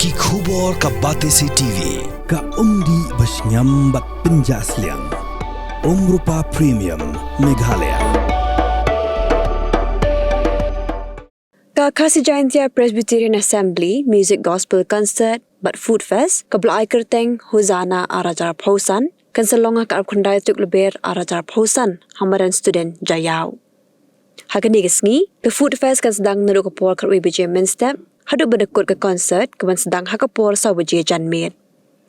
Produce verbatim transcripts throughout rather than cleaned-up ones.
Ki khubor ka Batesi T V, ka umdih ba shngiam bad pynjah sliang. Umrupa Premium, Meghalaya. Ka Khasi Jaintia Presbyterian Assembly Music Gospel Concert bad Food Fest kaba la ai kyrteng Hosanna ar hajar arphew san kan sa long ha ka arphew khyndai tarik Lber ar hajar arphew san ha madan Student Jaïaw. Ha kane ka sngi, ka Food Fest kan sdang naduh ka por khatwei baje mynstep haduh ba dkut ka concert kaban sdang ha ka por saw baje janmiet.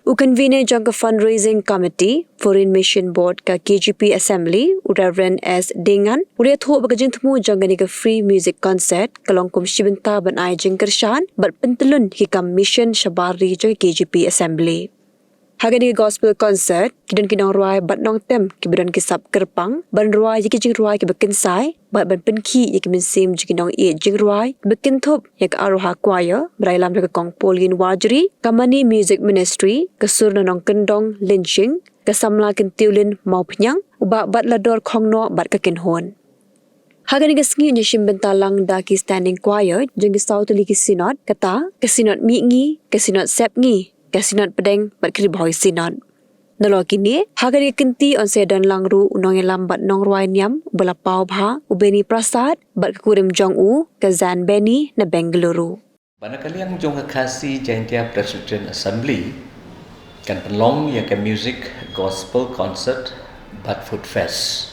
U convener jong ka Fundraising Committee, Foreign Mission Board ka K J P Assembly, u Reverend S Dengan, u la ïathuh ba ka jingthmu jong kane ka free music concert ka long kum shi bynta ban ai jingkyrshan bad pyntyllun ïa ki kam mission shabar ri jong ka K J P Assembly. Ha kane ka gospel concert, ki don ki nongrwai bad nongtem kiba don ki sap kyrpang ban rwai ïa ki jingrwai kiba kynsai bad ban pynkhih ïa ki mynsiem jong ki nongïeit jingrwai kiba kynthup ïa ka Aroha Choir ba la ïalam da ka Kong Pauline Warjri, ka Mani Music Ministry, ka Sur na Nongkyndong Lynshing, ka Samla Kyntiewlyn Mawphniang, u Bah Batlador Khongnoh bad ka Kynhun. Ha kane ka sngi ngi shim bynta lang da ki standing choir jong ki saw tylli ki synod, kata ka Synod Mihngi, ka Synod Sepngi, ka Synod Pdeng bad ka Ri Bhoi Synod. Nalor kine, ha kane ka kynti yn sa don lang ruh u nongïalam bad nongrwai niam uba la paw bha, u Benny Prasad, bad ka kurim jong u, ka Zan Benny na Bengaluru. Bad na ka liang jong ka Khasi Jaintia Presbyterian Assembly kan pynlong ïa ka Music Gospel Concert bad Food Fest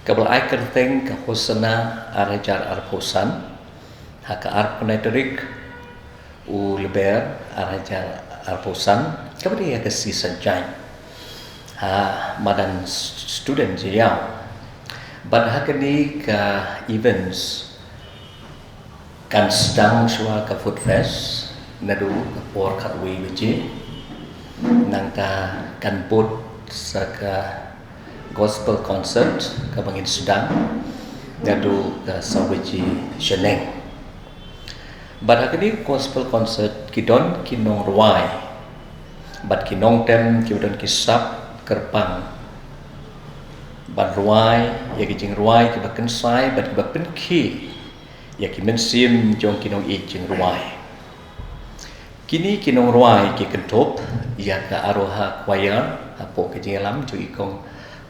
kaba la ai kyrteng ka Hosanna ar hajar arphew san ha ka arphew khyndai tarik u Lber ar hajar arphew san kaba dei ha ka sngi Saitjaiñ ha madan Student Jaïaw. Bad ha kane ka events kan sdang shuwa ka Food Fest naduh ka por khatwei baje, nangta kan bud sa ka gospel concert kaba ngin sdang naduh ka saw baje shaneng. Bad ha kane ka gospel concert ki don ki nongrwai bad ki nongtem kiba don ki sap kyrpang ban rwai ïa ki jingrwai kiba kynsai bad kiba pynkhih ïa ki mynsiem jong ki nongïeit jingrwai. Kine ki nongrwai ki kynthup ïa ka Aroha Choir hapoh ka jingïalam jong i Kong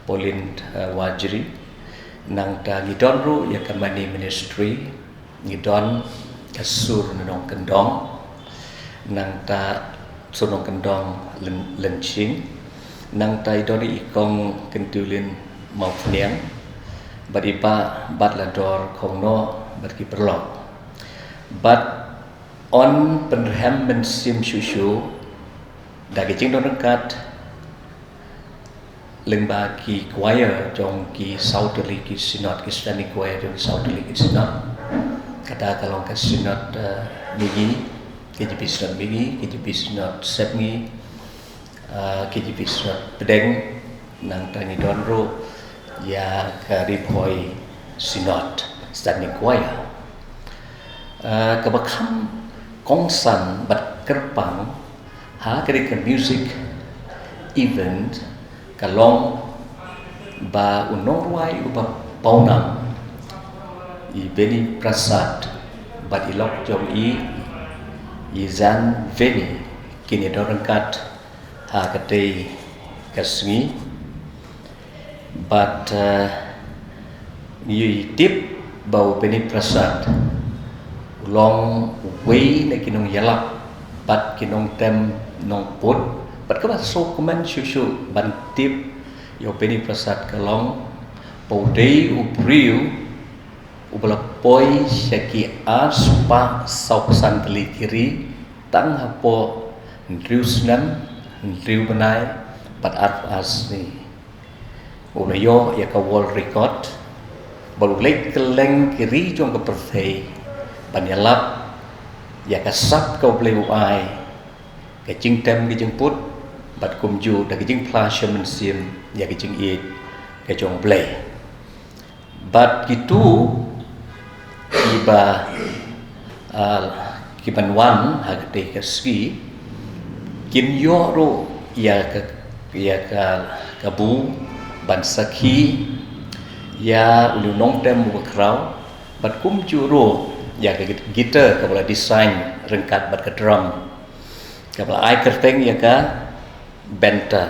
Pauline, eh, Warjri. Nangta ngi don ruh ïa ka Mani Ministry, ngi don ka Sur na Nongkyndong, nangta Sur Nongkyndong Lyn-, Lynshing, nangta i don i Kong Kyntiewlyn Mawphniang, bad i Bah Batlador Khongnoh bad ki paralok. Bad yn pynrhem mynsiem shuh shuh da ki jingdon ryngkat lyngba ki choir jong ki saw tylli ki synod, ki standing choir jong ki saw tylli ki synod. Kata ka long ka Synod, eh, Mihngi, K J P Synod Mihngi, K J P Synod Sepngi, eh, K J P Synod Pdeng, nangta ngi don ruh ïa ka Ri Bhoi Synod Standing Choir. Eh, kaba kham kongsan bad kyrpang ha kane ka music event ka long ba u nongrwai uba pawnam i Benny Prasad bad i lok jong i, i Zan Benny, kin ïadon ryngkat ha katei ka sngi. Bad, eh, ngi tip ba u Benny Prasad u long uwei na ki nongïalap bad ki nongtem nongput, bad kaba sngewkmen shuh shuh ban tip ïa u Benny Prasad ka long ba u dei u briew uba la poi sha ki arspah sawphew san tylli ki ri tang hapoh hynriew snem, hynriew bnai bad arphew ar sngi. U la ïoh ïa ka world record bad u leit kylleng ki ri jong ka pyrthei ban ïalap ïa ka sap kaba U Blei u ai, ka jingtem ka jingput bad kumjuh da ka jingphla sha mynsiem ïa ka jingïeit ka jong U Blei. Bad kito kiba, ah, kiban wan ha katei ka sngi kin ïoh ruh ïa ka, ïa ka, kabu ban sakhi ïa une u nongtem uba khraw bad kumjuh ruh ïa ka guitar kaba la design ryngkat bad ka drum. Kaba la ai kyrteng ïa ka Bynta.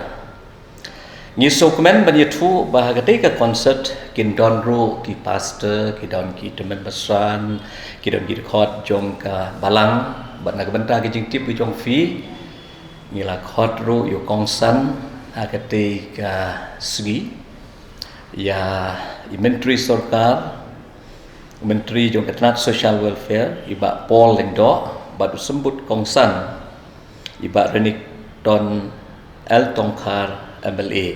Ngi sngewkmen ban ïathuh ba ha katei ka concert kin don ruh ki pastor, ki don ki tymmen basan, ki don ki dkhot jong ka balang, bad na ka bynta ka jingtip ka jong phi, ngi la khot ruh ïa u kongsan ha katei ka sngi, ïa i Myntri Sorkar, Myntri jong ka tnat Social Welfare, i Bah Paul Lyngdoh, bad u Symbud Kongsan, i Bah Renikton L Tongkhar M L A,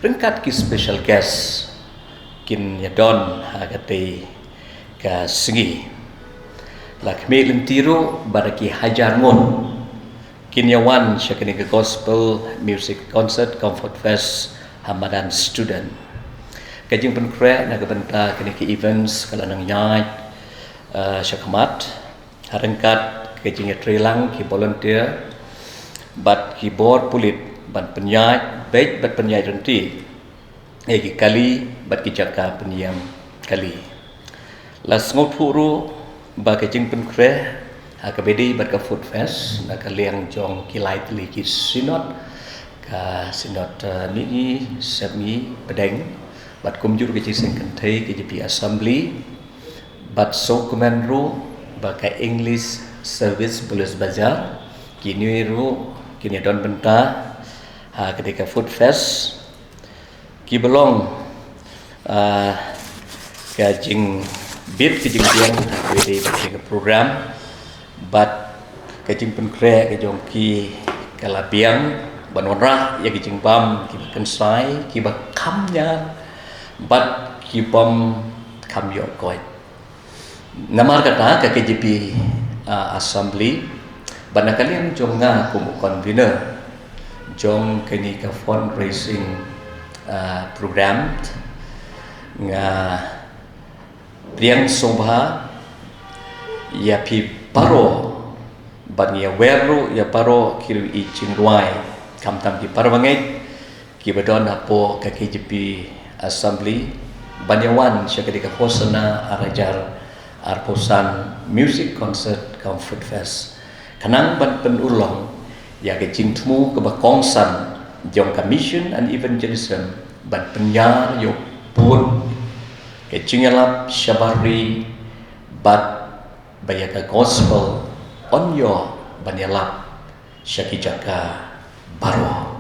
ryngkat ki special guest kin ïadon ha katei ka sngi. La khmih lynti ruh ba da ki hajar ngut kin ïawan sha kane ka Gospel Music Concert Comfort Fest ha madan Student. Ka jingpynkhreh na ka bynta kane ka events ka la nang ïaid, eh, shakhmat, ha ryngkat ka jingïatreilang ki volunteer bad ki bor pulit ban pynïaid beit bad pynïaid ryntih ïa ki kali bad ki jaka pynïam kali. La sngewthuh ruh ba ka jingpynkhreh ha kaba ïadei bad ka Food Fest na ka liang jong ki lai tylli ki synod, ka synod, eh, Mihngi, Sepngi, Pdeng, bad kumjuh ka jingïaseng kynthei K J P Assembly, bad sngewkmen ruh ba ka English Service Police Bazar, kine ruh kin ïadon bynta ha katei ka Food Fest. Kiba long, ah, ka jingbit ka jingbiang ha kaba ïadei bad ka program, bad ka jingpynkhreh ka jong ki ka la biang ban wanrah ïa ka jingbam kiba kynsai, kiba kham ñiar bad kibym kham ïoh koit. Namar kata ka K J P, ah, Assembly, bad na ka liang jong nga kum u convener jong kane ka fundraising, ah, program, nga pdiang sngewbha ïa phi baroh, bad ngi wer ruh ïa baroh ki riew i jingrwai, khamtam ki para bangeit kiba don hapoh ka K J P Assembly ban ïawan sha katei ka Hosana ar hajar arphew san Music Concert cum Food Fest, khnang ban pynurlong ïa ka jingthmu kaba kongsan jong ka Mission and Evangelism ban pynïar ïa u bun ka jingïalap shabar ri bad ba ïa ka gospel yn ïoh ban ïalap sha ki jaka baroh.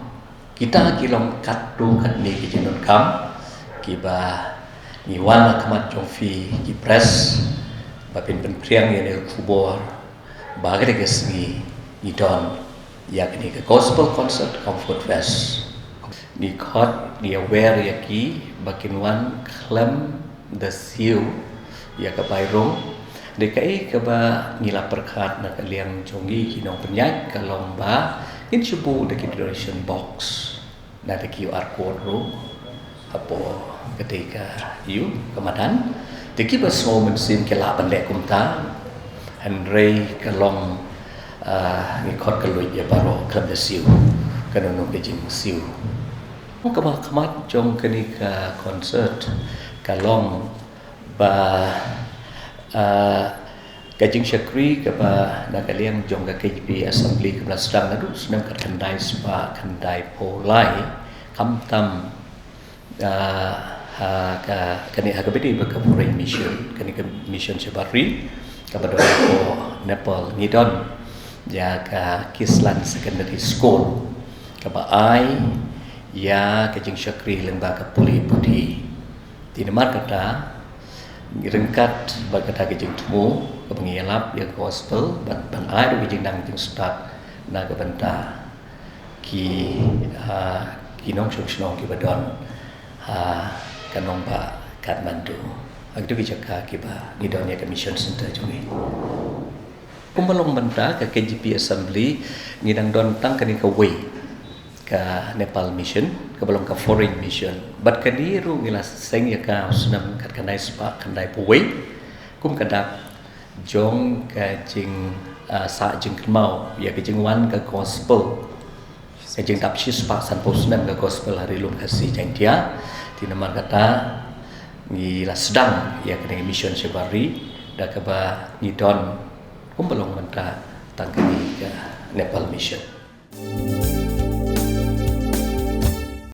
Kita ki long katto katne ki jingdonkam kiba ngi wan ha khmat jong phi ki press ba phin pynphriang ïa kane ka khubor ba ha katei ka sngi ngi don ïa kane ka Gospel Concert cum Food Fest. Ngi khot, ngi wer ïa ki ba kin wan khlem da siew ïa ka bai rung. Dei kaei kaba ngi la pyrkhat na ka liang jong ngi ki nongpynïaid ka long ba ngin shu buh da ki donation box, na da ki QR code ruh hapoh katei ka ïew ka madan. Te kiba sngew mynsiem ki lah ban leh kumta, hynrei ka long, ah, ngi khot ka luid ïa baroh khlem da siew, kano kano ka jingsiew. Kaba khmat jong kane ka concert ka long ba, ah, ka jingshakri kaba na ka liang jong ka K J P Assembly kaba la sdang naduh snem khatkhyndai spah khyndaiphew lai, khamtam, ah, ha ka, kane ha kaba ïadei bad ka foreign mission, kane ka mission shabar ri kaba don hapoh Nepal, ngi don ïa ka Kislan Secondary School kaba ai ïa ka jingshakri lyngba ka pule puthi. Te namar kata, ryngkat bad kata ka jingthmu kaba ngi ïalap ïa ka gospel bad ban ai ruh ka jingnang jingstad na ka bynta ki, ah, ki nongshong shnong kiba don ha ka nongbah Kathmandu, ha kito ki jaka kiba ngi don ïa ka mission center jong ngi. Kumba long mynta ka K J P Assembly ngi dang don tang kane kawei, ka Nepal Mission, kaba long ka foreign mission. Bad kane ruh ngi la seng ïa ka ha u snem khatkhyndai spah khyndaiphew wei, kum ka dak jong ka jing, ah, sah jingkynmaw ïa ka jingwan ka gospel, ka jingdap shispah sanphew snem ka gospel ha Ri Lum Khasi Jaiñtia. Te namar kata ngi la sdang ïa kane ka mission shabar ri, da kaba ngi don kumba long mynta tang kane ka Nepal Mission.